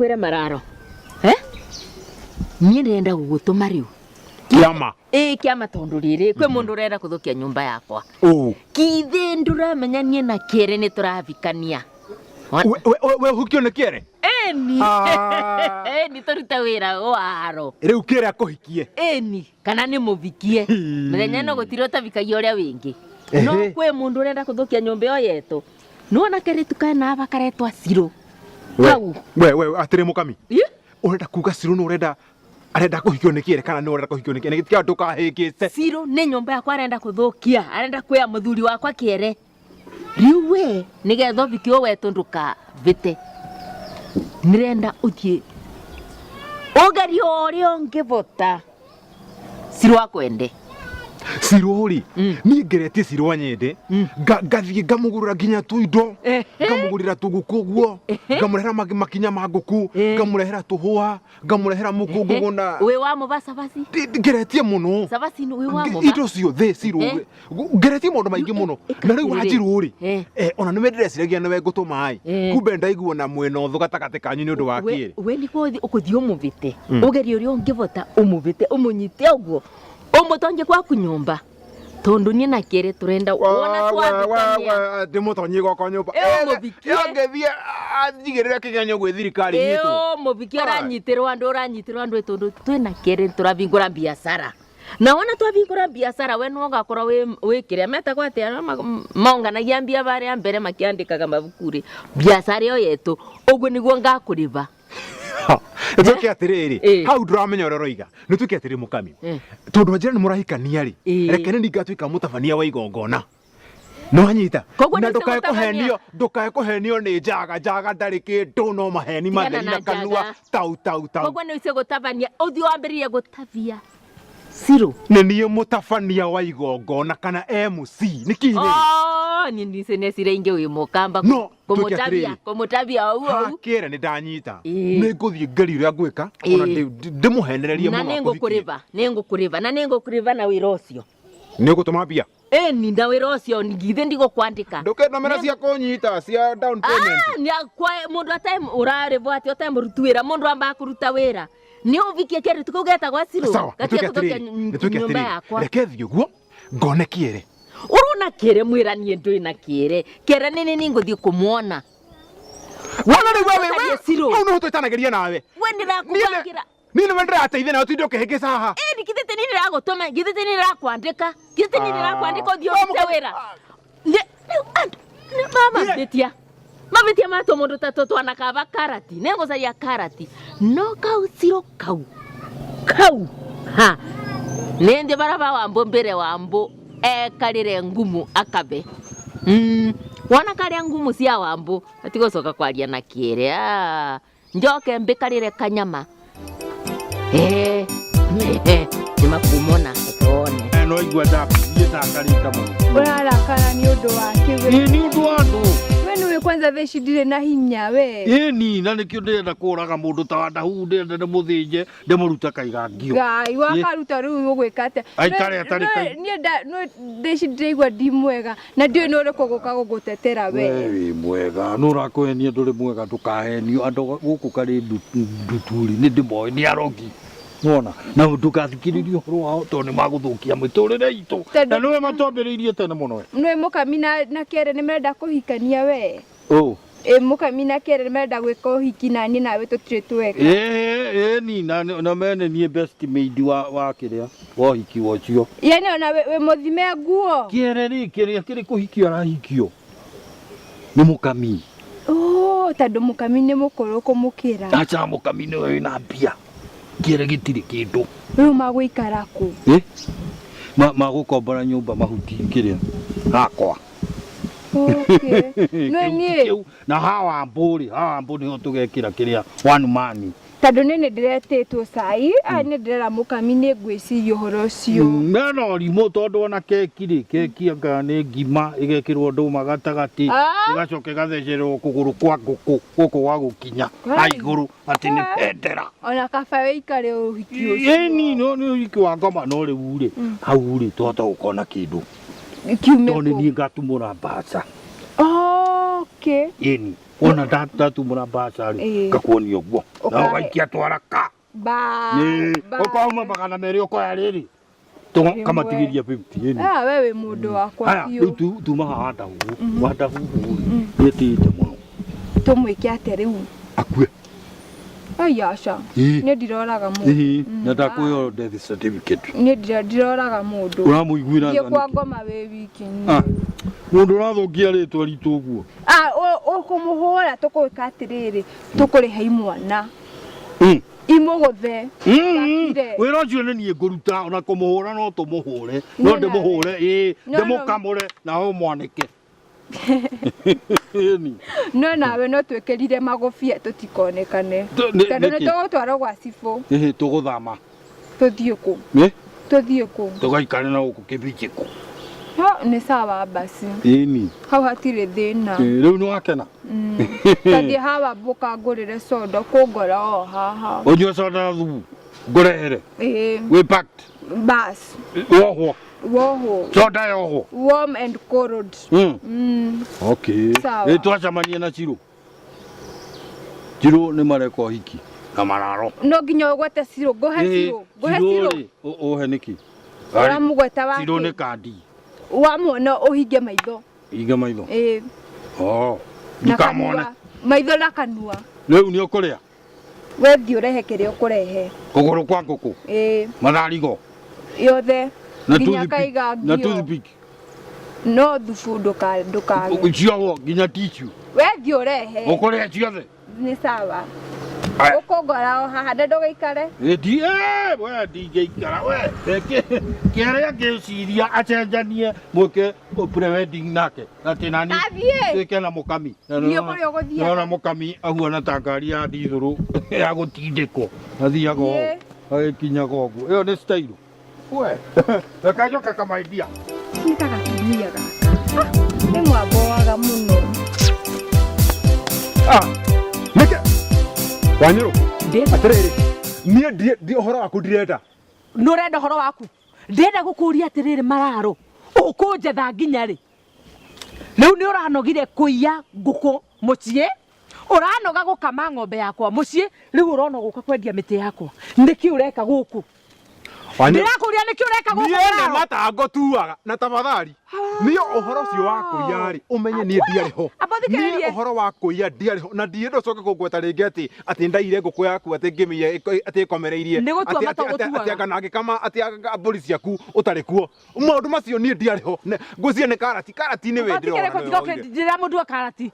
Ngwĩre mararo. Eh? Niĩ ndĩrenda gũgũtũma rĩu. Kĩama. Ĩĩ kĩama tondũ rĩrĩ kwĩ mũndũ ũrenda kũthũkia nyũmba yakwa. Ũ. Kithĩ ndũramenya niĩ na kĩere nĩ tũravikania. We we we ũhukio nĩ kĩere? Ĩni. Ah. Ĩni tũrute wĩra waro. Rĩu kĩere akũhikie. Ĩni kana nĩ mũvikie. Mĩthenya ĩno gũtirĩ ũtavikagia ũrĩa wĩngĩ. No Ehe. kwĩ mũndũ ũrenda kũthũkia nyũmba ĩyo yetũ. Nĩwona kairĩtu kena aba karetwa Cirũ. We Kau. we we atĩrĩ mũkami. Ĩ? Ũrenda kuga Cirũ nĩ ũrenda arenda kũhikio nĩ kĩere kana nĩ ũrenda kũhikio nĩ kĩere? Nĩ ndũkahĩngĩce. Cirũ nĩ nyũmba yakwa arenda kũthũkia. Arenda kwĩa mũthuri wakwa kĩere. Rĩu we nĩgetha ũviki ũyũ wetũ ndũkavĩte. Nĩrenda ũthiĩ ũgerie ũrĩa ũngĩvota. Cirũ akwende. Cirũ rĩ, niĩ ngeretie Cirũ anyende, ngathiĩ ngamũgũrĩra nginya tũindo, ngamũgũrĩra tũgũkũ ũguo, ngamũrehera makinya ma ngũkũ, ngamũrehera tũhũa, ngamũrehera mũkũngũgũ na Wĩ wa mũva cabaci? Ngeretie mũno. Cabaci wĩ wa mũva? Indo ciothe Cirũ ngeretie maũndũ maingĩ mũno. Na rĩu wanjirũ rĩ, ona nĩwe ndĩreciragia nĩwe ngũtũma ĩ, kumbe ndaigua na mwĩna ũthũ gatagatĩ kanyu nĩ ũndũ wa kĩrĩ. We nĩguo ũkũthiĩ ũmũvĩte. Ũgerie ũrĩa ũngĩvota ũmũvĩte ũmũnyite ũguo. Ũmũtonye gwaku nyũmba. Tondũ niĩ na kĩrĩ tũrenda wona twavĩtania. Ndĩmũtonyie gwakwa nyũmba. Ĩ ũmũvikie. Angĩthiĩ anjigĩrĩre kĩgenyo gwĩ thirikari Ĩ nyitwo. ũmũvikie ũranyitĩrwo andũ ũranyitĩrwo andũ tondũ twĩna kĩrĩ tũravingũra biacara. Na wona twavingũra biacara we nĩwe ũgakorwo wĩ kĩrĩa metagwo atĩa arĩa maonganagia mbia barĩa mbere makĩandĩkaga mabuku rĩ, biacara ĩyo yetũ ũguo nĩguo ngakũrĩba. Nĩtwĩke atĩrĩrĩ, Ĩ. hau ndũramenya ũrĩa ũroiga. Nĩtwĩke atĩrĩ mũkami. Tondũ wanjĩra nĩ mũrahikania rĩ, Ĩ. reke nĩ ngatuĩka mũtabania wa igongona. Nĩwanyita? Koguo Na nĩ ndũkae ũgũtabania. kũhenio, ndũkae kũhenio nĩ njaga, njaga ndarĩ kĩndũ no maheni Tigana matheri na na kanua njaga. tau tau tau. Koguo nĩ ũcio gũtabania ũthiĩ wambĩrĩrie gũtabia Cirũ. Nĩ niĩ mũtabania wa igongona kana MC. Nĩ kĩ rĩrĩ? Oh, niĩ ndice necira ingĩ wĩ mũkamba No, tuĩke kũmũtabia atĩrĩrĩ. kũmũtabia ou ou. Hakĩra nĩ ndanyita. Ĩĩ. Nĩ ngũthiĩ ngerie ũrĩa ngwĩka ona Ĩĩ. ndĩmũhenererie Na mũno nĩ akũhikie. ngũkũrĩba, nĩ ngũkũrĩba na nĩ ngũkũrĩba na wĩra ũcio. Nĩ ũgũtũma mbia? Ĩni na wĩra ũcio githĩ ndigũkwandĩka. Ndũkĩndũmĩra cia kũnyita cia down payment. Ah, nĩ akwa mũndũ atarĩ ũrarĩbwo atĩ ũtarĩ mũruti wĩra mũndũ ambaga kũruta wĩra. Nĩ ũvikie kĩrĩtu kĩu getagwo Cirũ. Sawa, Gatige nĩtuĩke kũthũkia atĩrĩrĩ, nĩtuĩke nyũmba atĩrĩrĩ. yakwa. Reke thiĩ ũguo ngone kĩere. Ũrona kĩere mwĩra niĩ ndũĩ na kĩere. Kĩere nĩ nĩ ngũthiĩ kũmuona. Wona rĩu wewe Ũcarie Cirũ. hau nĩho twĩtanagĩria nawe. We ndĩrakũbangĩra. Niĩ nĩwe ndĩrateithia nawe ũtinde ũkĩhĩngĩca haha. Ĩni githĩ ti niĩ ndĩragũtũma, githĩ ti niĩ ndĩrakwandĩka, githĩ ti niĩ ndĩrakwandĩka ũthiĩ Ah. ũrute wĩra. Rĩu andũ nĩ mamavĩtia. Mavĩtia matũ mũndũ ta tũtwana kaba karati, nĩngũcaria karati. No kau Cirũ kau, kau, ha, nĩndĩ baraba wambũ mbere wambũ ekarĩre ngumu akabe. Wona karĩa ngumu cia wambũ, atigũcoka kwaria na kĩere. Ah. Njoke mbikarire kanyama. Nĩmakumona reke wone. No igua ndathiĩ ndakarĩte mũno. Ũrarakara nĩ ũndũ wa kĩ we? Ĩ nĩ ũndũ wa andũ. We nĩũĩ kwanza thaa ici ndirĩ na hinya we. Ĩni na nĩkĩo ndĩrenda kũraga mũndũ ta Wandahu ndĩrenda ndĩmũthĩnje ndĩmũrute kaigangio. Ngai wakaruta rĩu ũgwĩka atĩa? Aikare atarĩ kai- Niĩ thaa ici ndĩraigua ndi mwega na ndiũĩ nĩ ũrĩkũ gũka gũgũtetera we. We wĩ mwega nũ ũrakũhenia ndũrĩ mwega ndũkahenio andũ gũkũ karĩ nduturi nĩ ndĩmoĩ nĩ arogi. Wona na ndũgathikĩrĩrie ũhoro wao tondũ nĩ magũthũkia mĩtũrĩre itũ. Tondũ- Na nĩwe matwambĩrĩirie tene mũno we. Nĩũĩ mũkami na kĩere nĩ marenda kũhikania we. Ũ. Ĩ mũkami na kĩere nĩ marenda gwĩka ũhiki na niĩ nawe tũtirĩ tweka. Ĩ ĩ ni na mene niĩ best maid wa kĩrĩa wa ũhiki ũcio. Yani ona wĩ mũthime nguo. Kĩere rĩ kĩrĩa kĩrĩ kũhikio arahikio nĩ mũkami. Oh, tondũ mũkami nĩ mũkũrũ kũmũkĩra. Aca mũkami nĩwe wĩna mbia. Kĩere gĩtirĩ kĩndũ. Rĩu magũikara kũ? Ĩ? Magũkombora nyũmba mahuti kĩrĩa hakwa. Okay. Nĩ niĩ. Kĩu, na hawa mbũ rĩ, hawa mbũ nĩho tũgekĩra kĩrĩa one man. Tondũ niĩ nĩ ndĩretĩtwo cai, aya nĩ ndĩrera mũkami nĩ ngwĩciria ũhoro ũcio. Mena ũrimũ tondũ ona keki rĩ, keki anga nĩ ngima ĩgekĩrwo ndũma gatagatĩ, Ah. ĩgacoka ĩgathecererwo kũgũrũ kwa ngũkũ, gũkũ gwa gũkinya ha igũrũ atĩ nĩ bendera. Ona kaba wĩikare ũhiki ũcio. Ĩni, no nĩ ũhiki wa ngoma no rĩu rĩ, hau rĩ twahota gũkona kĩndũ. Kiume Tondũ nĩ kũ? niĩ ngatumũra mbaca. Okay. Ĩni. Wona ndatumũra mbaca rĩ, ngakuonia ũguo. Na ũgaikia twaraka. Bye. Ũkauma 200 ũkoya rĩrĩ. Rĩmwe. Kamatigĩria 50 ĩni. Ah, we wĩ mũndũ wakwa Haya, biũ. rĩu tuma haha Wandahuhu. Wandahuhu rĩ, nĩetĩĩte mũno. Tũmwĩke atĩa rĩu? Akue. Ai aca. Ĩĩ. Niĩ ndiroraga mũndũ. Ĩĩ, na ndakũheo death certificate. Niĩ ndiroraga mũndũ. Ũramũiguĩra Thiĩ tha kwa nĩkĩ? ngoma wĩ wiki. Ah, mũndũ ũrathũkia rĩtwa ritũ ũguo. Ah, ũkũmũhũra tũkũĩka atĩrĩrĩ, tũkũrĩha imwana. Imũgũthe. Gakire. Wĩra ũcio nĩ niĩ ngũruta ona kũmũhũra no tũmũhũre no Niĩ nawe. ndĩmũhũre ĩĩ No, no. ndĩmũkamũre nawe ũmwanĩke. Ĩni. No nawe no twĩkĩrire magũbia tũtikonekane. Tondũ nĩ Nĩkĩ? tũgũtwarwo gwa cibũ. Ĩhĩ tũgũthama. Tũthiĩ kũ? Ĩ? Tũthiĩ kũ? Tũgaikare na gũkũ kĩbinjĩko. Ho, nĩ sawa basi. Ĩni. Hau hatirĩ thĩna. Ĩ, Rĩu nĩ wakena. Tathiĩ hawa mbũka ngũrĩre soda kũngora o haha. Ũnyue soda na thubu ngũrehere. Ĩĩ. Wĩ packed. Bas. Wohwo. Wohwo. Soda yohwo. Warm and cold. Okay. Sawa. Ĩ twacemania na Chirũ. Chirũ nĩ mareka ũhiki na mararo. No nginya ũgwete Cirũ. Ngũhe Cirũ. Ngũhe Chirũ Cirũ. rĩ, ũhe nĩkĩ? Ũramũgweta Chirũ nĩ wake. kandi. Wamuona ũhinge maitho. Hinga maitho. Ĩĩ. Oh. Na Ndikamone. kanua. Maitho na kanua. Rĩu nĩ ũkũrĩa We thiĩ ũrehe kĩrĩa ũkũrehe. kũgũrũ kwa ngũkũ, Ĩĩ. matharigo Yothe. na Nginya toothpick kaiga na ngio. toothpick No thubu ndũkage. ciohwo nginya tissue. We thiĩ ũrehe. Ũkũrĩa ciothe. Nĩ sawa. Aya. Ũkũngora o haha na ndũgaikare. Ĩ, we ndingĩikara we kĩrĩa ngĩciria acenjanie mwĩke pre-wedding nake atĩ nani Athiĩ. twĩke na mũkami. Na Thiĩ kũrĩa ũgũthiaga. nĩwona mũkami ahuana ta ngari ya ndithũrũ ya gũtindĩkwo athiaga ũũ Thiĩ. agĩkinyaga ũguo ĩyo nĩ style we reke njoke kamaindia. Nĩ ta gatumia gaka. Ah, nĩ mwamboaga mũno. Ah, nĩkĩ Wanyũrũ Ndĩrenda atĩrĩrĩ niĩ ndi ũhoro waku ndirenda. Nĩ ũrenda ũhoro waku. Ndĩrenda gũkũria atĩrĩrĩ mararo. Ũkũnjetha nginya rĩ? Rĩu nĩ ũranogire kũiya ngũkũ mũciĩ. Ũranoga gũkama ng'ombe yakwa mũciĩ. Rĩu ũrona gũka kwendia mĩtĩ yakwa. Nĩkĩ ũreka gũkũ? Wanyũrũ Ndĩrakũria nĩkĩ ũreka gũkũ niĩ nĩ mararo? matango tuaga na tafadhali niĩ ũhoro ũcio wa kũiya rĩ ũmenye niĩ ndiarĩ ho. Amba ũthikĩrĩrie. Niĩ ũhoro wa kũiya ndiarĩ ho na ndiĩ ndũcoke kũngweta rĩngĩ atĩ atĩ ndaire ngũkũ yaku atĩ ngĩmĩiya atĩ ĩkomereirie Nĩ gũtua atĩ- mata atĩ- atĩ- ũgũtuaga. atĩ anga na ngĩkama atĩ anga mbũri ciaku ũtarĩ kuo maũndũ macio niĩ ndiarĩ ho ngwĩciria nĩ karati karati nĩ we Ũgatigĩrĩra ndĩrona kũtiga nĩwe woire. ũkĩnjĩra mũndũ wa karati.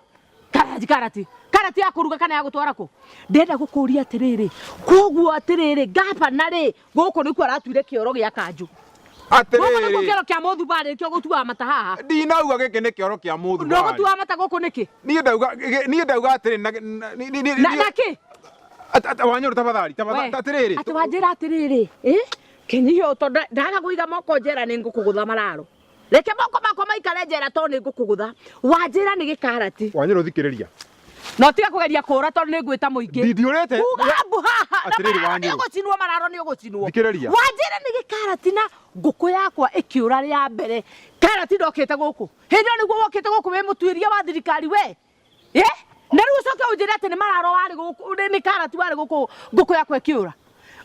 Karati karati. Karati ya kũruga kana ya gũtwara kũ? Ndĩrenda gũkũria atĩrĩrĩ. Koguo atĩrĩrĩ gabana rĩ gũkũ nĩkuo aratuire kĩoro gĩa kanjũ. Gũkũ nĩkuo Atĩrĩrĩ kĩoro kĩa mũthubarĩ nĩkĩo gũtuaga mata haha. ndinauga gĩkĩ nĩ kĩoro kĩa mũthubarĩ. Ndũgũtuaga mata gũkũ nĩkĩ? Niĩ ndauga niĩ ndauga atĩrĩ Na na kĩ? Wanyũrũ tafadhali We, atĩrĩrĩ atĩ wanjĩra atĩrĩrĩ ĩ kĩnyihia ũũ tondũ ndaga kũiga moko njera nĩ ngũkũgũtha mararo. Reke moko makwa maikare njera tondũ nĩ ngũkũgũtha. Wanjĩra nĩ gĩkarati. Wanyũrũ thikĩrĩria. Na ũtige kũgeria kũũra tondũ nĩ ngwĩta mũingĩ. Ndiũrĩte. Uga mbu haha. Na Atĩrĩrĩ, mararo nĩ Wanyũrũ. ũgũcinwo mararo nĩ ũgũcinwo. Thikĩrĩria. Wanjĩra nĩ gĩkarati na ngũkũ yakwa ĩkĩũra rĩa mbere. Karati ndokĩte gũkũ. Hĩndĩ ĩyo nĩguo wokĩte gũkũ wĩ mũtuĩria wa thirikari we. Ĩ? Na rĩu ũcoke ũnjĩre atĩ nĩ mararo warĩ gũkũ nĩ karati warĩ gũkũ ngũkũ yakwa ĩkĩũra.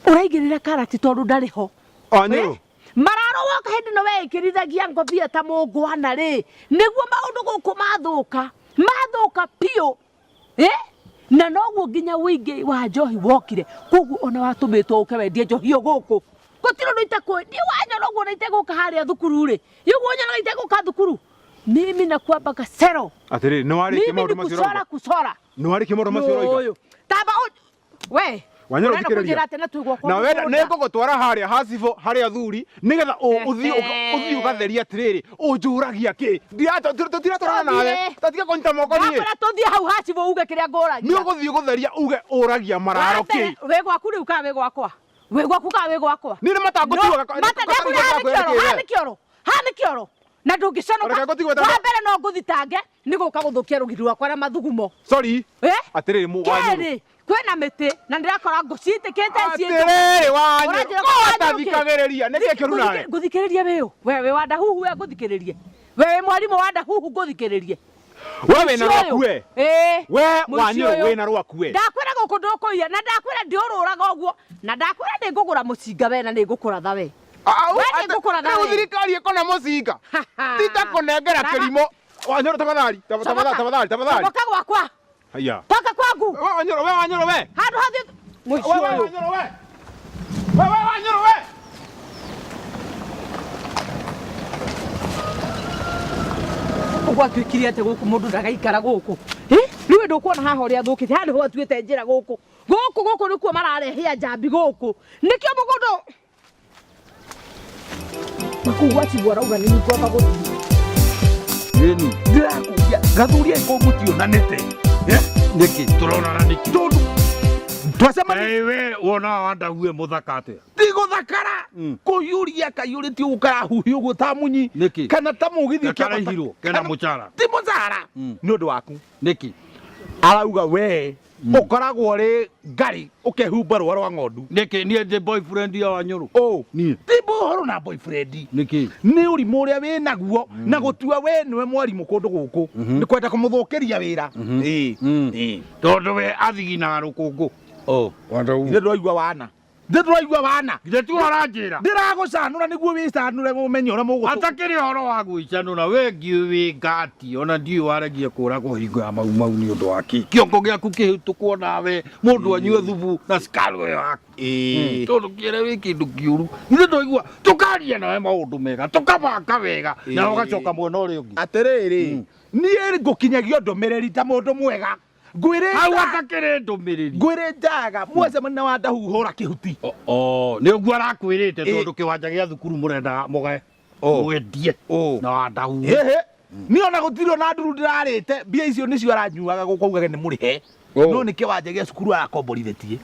Ũraigĩrĩra karati tondũ ndarĩ ho. Wanyũrũ. Mararo woka hĩndĩ ĩno weĩkĩrithagia ngobia ta mũngwana rĩ nĩguo maũndũ gũkũ mathũka mathũka biũ ĩ na noguo nginya ũingĩ wa njohi wokire koguo ona watũmĩtwo ũke wendie njohi ĩyo gũkũ gũtirĩ ũndũ itakũĩ niĩ wanyona ũguo na itegũka harĩa thukuru rĩ ũguo nyona itegũka thukuru mimi nakuwa sero Atĩrĩrĩ nĩ warĩkia mimi maũndũ ni macio kucora ũrauga. kucora Nĩ warĩkia maũndũ macio ũroiga. Ũyũ. Tamba we Wanyũrũ Ũrenda thikĩrĩria. kũnjĩra atĩ na twĩ gwakwa Na wenda mũgũnda? nĩ ngũgũtwara harĩa hacibũ harĩa athuri nĩgetha ũthiĩ ũthiĩ ũgatheria atĩrĩrĩ ũnjũragia kĩ tũtiratwarana nawe Tũthiĩ. tatiga kũnyita moko niĩ Ndakwĩra tũthiĩ hau hacibũ uge kĩrĩa nĩ ngũragia ũgũthiĩ gũtheria uge ũragia mararo kĩ wĩ gwaku rĩu kana wĩ gwakwa wĩ gwaku kana wĩ gwakwa Niĩ nĩ matangũtuaga mata ndakwĩra haha nĩ kĩoro haha nĩ kĩoro haha nĩ kĩoro na ndũngĩconoka Reke ngũtigwe tondũ- wa mbere no ngũthitange nĩ gũka gũthũkia rũgiri rwakwa na mathugumo sorry Eh? atĩrĩrĩ wanyũrũ Kerĩ kwĩna mĩtĩ na ndĩrakora ngũ ciitĩkĩte atĩrĩrĩ wanyũrũ Ũranjĩra ũtathikagĩrĩria nĩkĩ kĩũru nawe ngũthikĩrĩrie wĩũ we wĩ wa ndahuhu we ngũthikĩrĩrie we wĩ mwarimũ wa ndahuhu ngũthikĩrĩrie We wĩna rwaku we. Ĩĩ. We Mũici Wanyũrũ ũyũ. wĩna rwaku we. Ndakwĩra gũkũ ndũkũiya na ndakwĩra ndiũrũraga ũguo na ndakwĩra nĩngũgũra mũcinga we na nĩngũkũratha we. We nĩngũkũratha Rĩu we. thirikari ĩkona mũcinga. Ti ta kũnengera Raga. kĩrimũ. Wanyũrũ tafadhali, tafadhali, tafadhali, tafadhali. Comoka gwakwa. Haya. Toka kwangu. We Wanyũrũ, we Wanyũrũ we. Handũ hathiĩ mũici We we ũyũ. Wanyũrũ we. We we Wanyũrũ we. Gwatuĩkire atĩ gũkũ mũndũ ndagaikara gũkũ. Rĩu ndũkuona haha ũrĩa thũkĩte haha nĩho atuĩte njĩra gũkũ. Gũkũ gũkũ nĩkuo mararehea njambi gũkũ. Nĩkĩo mũgũnda na kũu gwacibwo arauga nĩ ngwamba gũthiĩ. Ĩni. Ndĩrakũria gathuri aiko mũtionanĩte. Nĩkĩ tũronana nĩkĩ? Tondũ twacemania Ĩ we wonaga Wandahu e mũthaka atĩa? ti gũthakara kũiyũria kaiyũrĩtie ũguo karahuhia ũguo ta munyi Nĩkĩ? kana ta mũgithi ũkĩambata. Karahirwo kena mũcara. Ti mũcara nĩ ũndũ waku. Nĩkĩ? Arauga we ũkoragwo ũrĩ ngarĩ ũkehumba rũa rwa ng'ondu. Nĩkĩ niĩ ndĩ boyfriend ya Wanyũrũ? Ũ Niĩ. ti ũhoro na boyfriend. Nĩkĩ? Nĩ ũrimũ ũrĩa wĩ naguo na gũtua we nĩwe mwarimũ kũndũ gũkũ nĩ kwenda kũmũthũkĩria wĩra. Ĩĩ. Ĩĩ. Tondũ we athiginaga rũkũngũ. Ũ. Wandahu. Ithe ndũraigua wana. Ithe ndũraigua wana. Githĩ tiwe ũranjĩra? Ndĩragũcanũra nĩguo wĩcanũre ũmenye ũrĩa mũgũtũ. Atakĩrĩ ũhoro wa gwĩcanũra we ngiũĩ wĩ ngati ona ndiũĩ waregie kũragwo hingo ya mau mau nĩ ũndũ wa kĩ kĩongo gĩaku kĩhĩtũkwo nawe mũndũ anyue thubu na cukari ũyũ waku. Ĩĩ. Tondũ kĩere wĩ kĩndũ kĩũru ithe twaigua tũkaria nawe maũndũ mega tũkabanga wega na Ĩĩ. ũgacoka mwena ũrĩa ũngĩ. Atĩrĩrĩ, niĩ ngũkinyagia ndũmĩrĩri ta mũndũ mwega. Ngwĩrĩte Hau atakĩrĩ ndũmĩrĩri. ngwĩrĩ njaga mwacemania na Wandahu hũra kĩhuti. Nĩ ũguo arakwĩrĩte Ĩĩ. tondũ kĩwanja gĩa thukuru mũrendaga mũgae Ũ. mwendie Ũ. na Wandahu. Ĩhĩ. Niĩ ona gũtirĩ ona nduru ndĩrarĩte mbia icio nĩcio aranyuaga gũkũ augage nĩ mũrĩhe. Ũ. No nĩ kĩwanja gĩa cukuru arakomborithĩtie.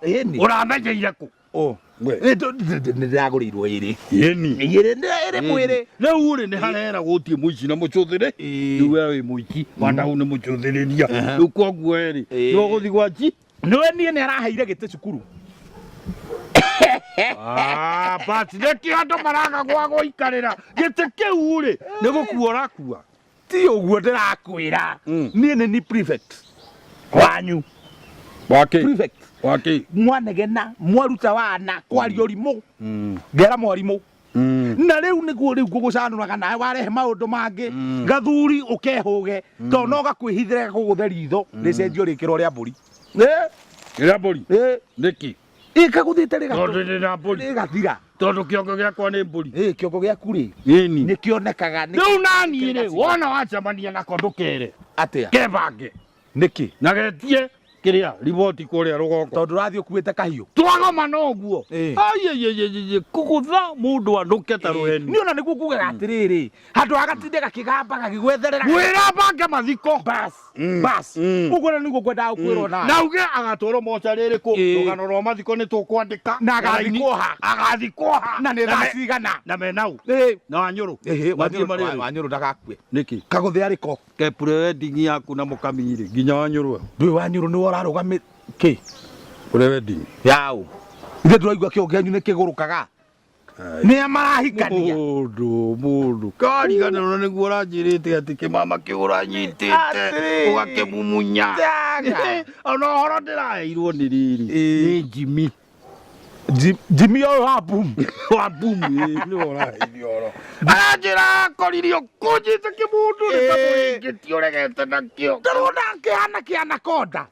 Ĩni. Ũramenyeire kũ? Ũ. We. Nĩ ndĩragũrĩirwo ĩrĩ. Ĩni. Ĩrĩ ĩrĩ mwĩrĩ. Rĩu rĩ nĩ harera gũtie mũici na mũcũthĩrĩ. Ĩĩ. Rĩu we wĩ mũici Wandahu nĩ mũcũthĩrĩria. Rĩu koguo rĩ Ĩĩ. nĩ ũgũthiĩ gwa chi. Nĩwe niĩ nĩ araheire gĩtĩ cukuru. Ah, but nĩkĩo andũ maraga gwa gũikarĩra gĩtĩ kĩu rĩ nĩ gũkua ũrakua. Ti ũguo ndĩrakwĩra. Niĩ nĩ ni prefect wanyu. Wakĩ? Prefect. Wakĩ? Mwanegena mwaruta wana kwaria ũrimũ ngera mwarimũ na rĩu nĩguo rĩu ngũgũcanũraga nawe warehe maũndũ mangĩ gathuri ũkehũge tondũ no gakwĩhithĩre gakũgũthe ritho rĩcenjio rĩkĩrwo rĩa mbũri. Ĩ, Rĩa mbũri? ĩ. Nĩkĩ? Ĩ kagũthĩte Tondũ ndĩ na mbũri. rĩgathira. Tondũ kĩongo gĩakwa nĩ mbũri. Ĩ kĩongo gĩaku rĩ Ĩni. nĩ kĩonekaga nĩ Rĩu naniĩ rĩ wona wacemania nako ndũkere. Atĩa? Kebange. Nĩkĩ? Na getie kĩrĩa riboti kũrĩa rũgongo. Tondũ ũrathiĩ ũkuĩte kahiũ. Twagoma ũguo. Ĩ. Ayeyeyeye kũgũtha mũndũ anũke ta rũheni. Niĩ ona nĩguo ngugaga atĩrĩrĩ handũ ha gatinde gakĩgamba gagĩgwetherera. Mwĩra bange mathiko. Bas. Bas. Ũguo na nĩguo ngwendaga gũkwĩrwo nawe. Na uge agatwarwo mocarĩ ĩrĩkũ rũgano rwa mathiko nĩ tũkwandĩka. Na agathikwo ha. Agathikwo ha. Na nĩ thaa cigana. Na menau. Ĩ. Na Wanyũrũ. Ĩhĩ, Mathiĩ marĩ Wanyũrũ Wanyũrũ ndagakue. Nĩkĩ? Kagũthe arĩko. Ke pre-wedding yaku na mũkami rĩ nginya Wanyũrũ. Ndũĩ Wanyũrũ nĩwe ũrarũgamĩ kĩ? Pre-wedding. Yaũ. Ithe ndũraigua kĩongo kĩanyu nĩ kĩgũrũkaga. Nĩa marahikania. Mũndũ mũndũ kariganĩrwo nĩguo ũranjĩrĩte atĩ kĩmama kĩu ũranyitĩte Atĩrĩrĩ. ũgakĩmumunya. Njaga. Ona ũhoro ndĩraheirwo nĩ rĩrĩ Ĩĩ. nĩ Jimmy. Jimmy ũyũ wa boom. Wa boom ĩĩ nĩwe ũraheire ũhoro. Aranjĩra akoririo kũnjĩte kĩmũndũ nĩ ta Ĩĩ. mũrĩngĩti ũregete nakĩo. Ndĩrona kĩhana kĩanakonda.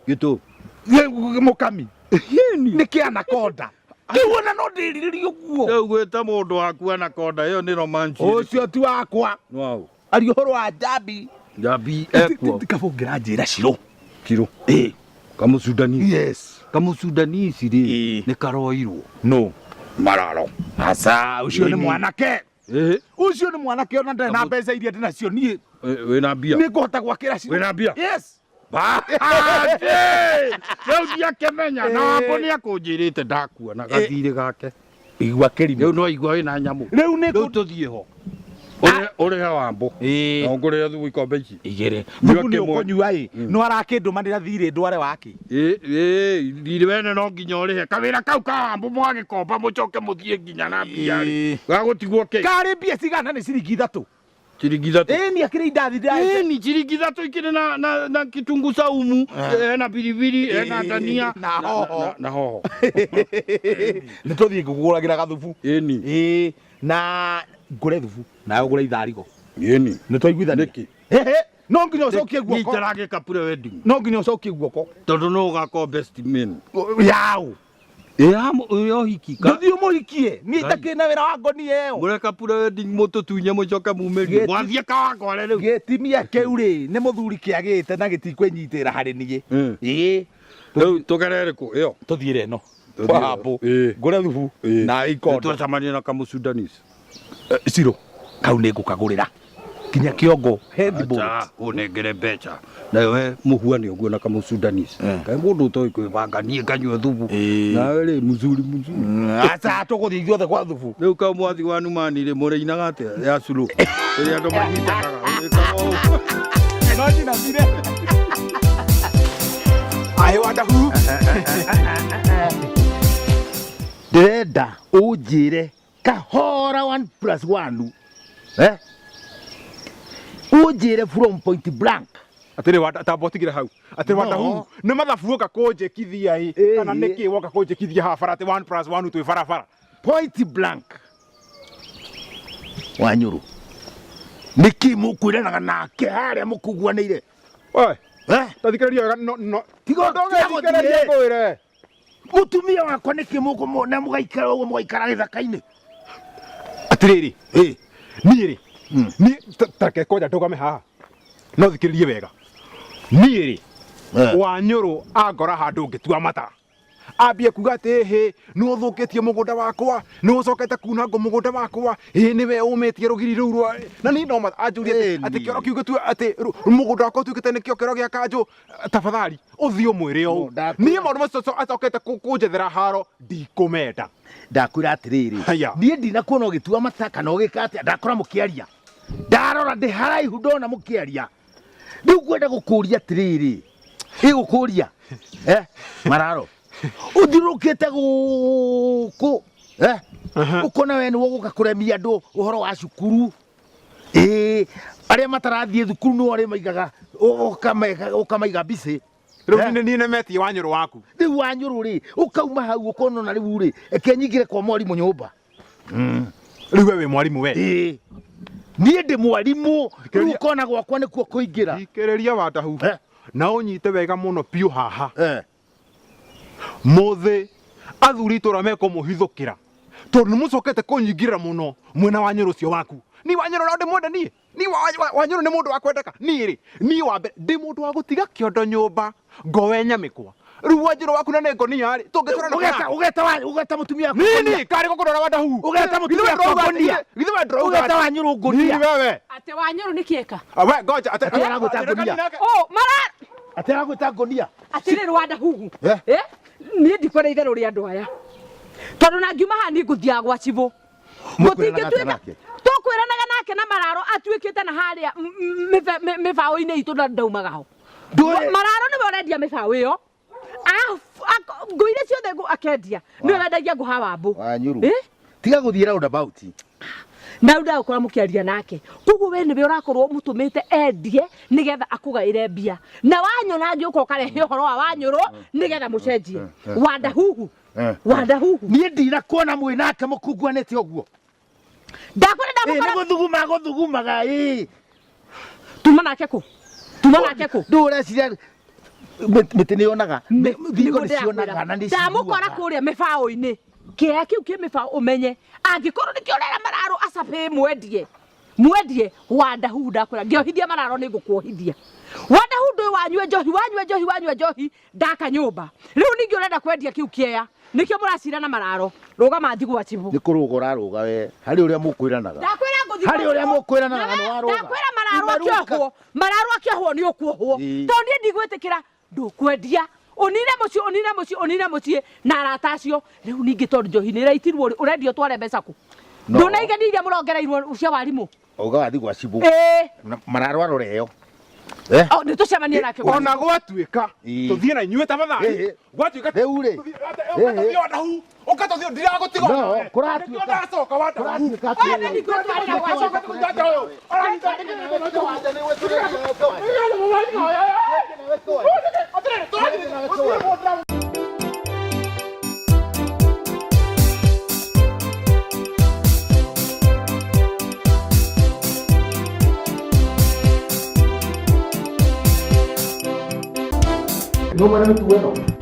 Gĩtũ. Mũkami. Nĩ kĩanakonda. Rĩu ona no ndĩrirĩrie ũguo. Rĩu gwĩta mũndũ waku anakonda ĩyo nĩ romance. Ũcio ti wakwa. Nĩ waũ? Aria ũhoro wa njambi. Njambi ekuo. Kabũngĩra njĩra Shiro. Chiro. Ĩĩ. Kamũcundani. Yes. Kamũcundanisi rĩ Ĩĩ. nĩ karoirwo. No. Mararo. Aca, ũcio nĩ mwanake. Ĩĩ. Ũcio nĩ mwanake ona ndarĩ na mbeca iria ndĩnacio niĩ. Wĩna mbia. Nĩ ngũhota gwakĩra Shiro. Wĩna mbia? Yes. Rĩu ndiakĩmenya na wambo nĩ akũnjĩrĩte ndakua na gathirĩ gake. Igua kĩrimũ. Rĩu no igua wĩna nyamũ. Rĩu nĩ Rĩu tũthiĩ ho. Ũrĩhe wambo. Ĩĩ. Na ũngũrĩre thubu ikombe ici. Igĩrĩ. Nyua Thubu nĩ kĩmwe. ũkũnyua ĩ. No arakĩndũmanĩra thirĩ ndware wake. Ĩĩ ĩĩ thirĩ wene no nginya ũrĩhe. Kawĩra kau ka wambo mwagĩkomba mũcoke mũthiĩ nginya na mbia rĩ. Ĩĩ. Gagũtigwo kĩ? Karĩ mbia cigana nĩ ciringi ithatũ. Ciringi ithatũ. Ĩni akĩrĩ indathi ndĩrahe. Ĩni ciringi ithatũ ikĩrĩ na na na kitungu saumu, na biribiri, na dania Na hoho. Na hoho. Nĩ tũthiĩ ngũkũgũragĩra gathubu. Ĩni. Ĩĩ, na ngũre thubu nawe ũgũre itharigo. Ĩni. Nĩ twaiguithania? Nĩkĩ? Ehe, no nginya ũcokie guoko. Nyitarage pre wedding. No nginya ũcokie guoko. Tondũ no ũgakorwo best man. Yaũ. Ya ũhiki ka. Ndũthiĩ ũmũhikie. Niĩ itakĩrĩ na wĩra wa ngonia ĩyo. Mũreka pre wedding mũtũtunye mũcoke mumĩrie. Mwathiĩ kawangware rĩu. Gĩtimia kĩu rĩ, nĩ mũthuri kĩagĩte na gĩtikwĩnyitĩra harĩ niĩ. Ĩĩ. Rĩu tũgerere kũ ĩyo? Tũthiĩre ĩno. Tũthiĩre. Kwa hapo. Ĩĩ. Ngũre thubu na ikondo. Twacemania na kamũsudanese. Ciro. Kau nĩ ngũkagũrĩra. Kinya kĩongo headboard. Acha, ũnengere mbeca. Nayo we mũhuane ũguo na kamũsudanese. Kaĩ mũndũ ũtoĩ kwĩbanga niĩ nganyua thubu. Nawe rĩ mzuri mzuri. Acha tũgũthiĩ ithuothe kwa thubu. Rĩu kau mwathi wa Numani rĩ mũrĩinaga atĩa ya sulu. Rĩrĩa andũ manyitanaga. Wĩkaga ũũ. No njinamire. Aĩ wandahu. Ndĩrenda ũnjĩre kahora 1 plus 1 eh? Ũnjĩre from point blank. Atĩrĩ wa tamba ũtigire hau. Atĩrĩ wandahu nĩ mathabu woka kũnjĩkithia ĩ kana nĩkĩ woka kũnjĩkithia haha bara atĩ 1 plus 1 twĩ barabara. Point blank. Wanyũrũ. Nĩkĩ mũkwĩranaga nake harĩa mũkuguanĩire? Oe. Eh? Ta thikĩrĩria wega no no. Tiga Ndũgethikĩrĩrie ngwĩre. Mũtumia wakwa nĩkĩ mũkũmona mũgaikara ũguo mũgaikara gĩthaka-inĩ? Atĩrĩrĩ. Niĩ rĩ. Niĩ ta reke kwanja ndũgame haha. No thikĩrĩrie wega. Niĩ rĩ. Wanyũrũ angora handũ ngĩtua mata. Ambie kuga atĩ hĩ nĩ ũthũkĩtie mũgũnda wakwa, nĩ ũcokete kuna ngũ mũgũnda wakwa, ĩ nĩwe ũmĩtie rũgiri rũu rwa na niĩ no anjũrie atĩ kĩoro kĩu gĩtue atĩ mũgũnda wakwa ũtuĩkĩte nĩkĩo kĩoro gĩa kanjũ, tafadhali ũthiĩ ũmwĩre ũũ. Niĩ maũndũ macio acokete kũnjethera haro ndikũmenda. Ndakwĩra atĩrĩrĩ, niĩ ndinakuona ũgĩtua mata kana ũgĩka atĩa, ndakora mũkĩaria. Ndarora ndĩ haraihu ndona mũkĩaria. Rĩu ngwenda gũkũria atĩrĩrĩ, ĩgũkũria eh, mararo ũthiũrũrũkĩte gũkũ eh, ũkona we nĩwe ũgũka kũremia andũ ũhoro wa cukuru. Ĩĩ, arĩa matarathiĩ thukuru nĩo arĩa maigaga ũkamaiga mbicĩ. Rĩu niĩ nĩmetie Wanyũrũ waku. Rĩu Wanyũrũ rĩ, ũkauma hau ũkona ona rĩu rĩ, eke nyingĩre kwa mwarimũ nyũmba. Rĩu we wĩ mwarimũ we? Ĩĩ. Niĩ ndĩ mwarimũ, rĩu ũkona gwakwa nĩkuo kũingĩra. Thikĩrĩria Wandahu. Na ũnyite wega mũno piũ haha. Mũthĩ athuri itũra mekũmũhithũkĩra tondũ nĩ mũcokete kũnyingĩrĩra mũno mwena wa Nyũrũ ũcio waku. Niĩ Wanyũrũ no ndĩmwende niĩ? Niĩ Wanyũrũ nĩ mũndũ wa kwendeka? Niĩ rĩ, niĩ wa mbere ndĩ mũndũ wa gũtiga kĩondo nyũmba ngowe nyamĩkwa. Rĩu Wanyũrũ waku na nĩ ngonia rĩ, tũngĩtwarana Ũgeta ũgeta wa ũgeta mũtumia waku. Nini karĩ gũkũrora Wandahu. Ũgeta mũtumia waku ngonia. Githĩ we ndũrauga Ũgeta Wanyũrũ ngonia. Nini wewe? Atĩ Wanyũrũ nĩ kĩeka? We ngoja atĩ aragwĩta ngonia. Oh, mara Atĩ aragwĩta ngonia. Atĩrĩrĩ Wandahugu. Eh? Niĩ ndikwenda itherũ rĩa andũ aya. Tondũ na ngiuma haha niĩ ngũthiaga gwa cibũ. Gũtingĩtuĩka tũkwĩranaga nake na mararo atuĩkĩte na harĩa mĩbaũ-inĩ itũ na ndaumaga ho. Mararo nĩwe ũrendia mĩbaũ ĩyo. Ngũ iria ciothe akendia. Nĩwe ũrendagia ngũ hawa mbũ. Wanyũrũ. Tiga gũthiĩ roundabout. Na rĩu ndagũkora mũkĩaria nake. Koguo we nĩwe ũrakorwo ũmũtũmĩte endie nĩgetha akũgaĩre mbia. Na wanyona ngĩũka ũkarehe ũhoro wa Wanyũrũ nĩgetha mũcenjie. Wandahuhu. Wandahuhu. Niĩ ndinakuona mwĩ nake mũkunguanĩte ũguo. Ndakwĩra ndamũkora. Nĩ gũthuguma gũthugumaga ĩ. Tuma nake kũ? Tuma nake kũ? Ndũ ũreciria mĩtĩ nĩ yonaga, thingo nĩ cionaga na nĩ Ndamũkora kũrĩa mĩbaũ-inĩ. Kĩea kĩu kĩ mĩbaũ ũmenye angĩkorwo nĩkĩo ũrera mararo acabĩ mwendie. Mwendie Wandahuhu ndakwĩra ngĩohithia mararo nĩ ngũkuohithia. Wandahuhu ndũĩ wanyue njohi wanyue njohi wanyue njohi ndaka nyũmba. Rĩu ningĩ ũrenda kwendia kĩu kĩea nĩkĩo mũracira na mararo. Rũgama thiĩ gwa cibũ. Nĩ kũrũga ũrarũga we harĩ ũrĩa mũkwĩranaga. Ndakwĩra ngũthiĩ Harĩ gwa ũrĩa cibũ. mũkwĩranaga na nĩ warũga. Ndakwĩra mararo akĩohwo. Mararo akĩohwo nĩ ũkuohwo. Tondũ niĩ ndigwĩtĩkĩra ndũkwendia. Ũnine mũciĩ ũnine mũciĩ ũnine mũciĩ na arata acio. Rĩu ningĩ tondũ njohi nĩ ĩraitirwo rĩ, ũrendia ũtware mbeca kũ? No. Ndũnaigania iria mũrongereirwo cia warimũ. Auga wathiĩ gwa cibũ. Ĩĩ. Mararo arore ĩyo. Eh? Oh, nĩ tũcemanie nake gwa Ona gwatuĩka Ii. tũthiĩ na inyuĩ tafadhali. Ĩĩ. Gwatuĩka Rĩu rĩ. Ũka tũthiĩ Wadahu. Ũka tũthiĩ ndiragũtiga. No, Nĩkĩo kũratuĩka- ndacoka Wadahu. Kũratuĩka Oya, atĩrĩrĩ. nĩ ngwĩtwarĩra gwa cibũ. No mwene mĩtugo ĩno.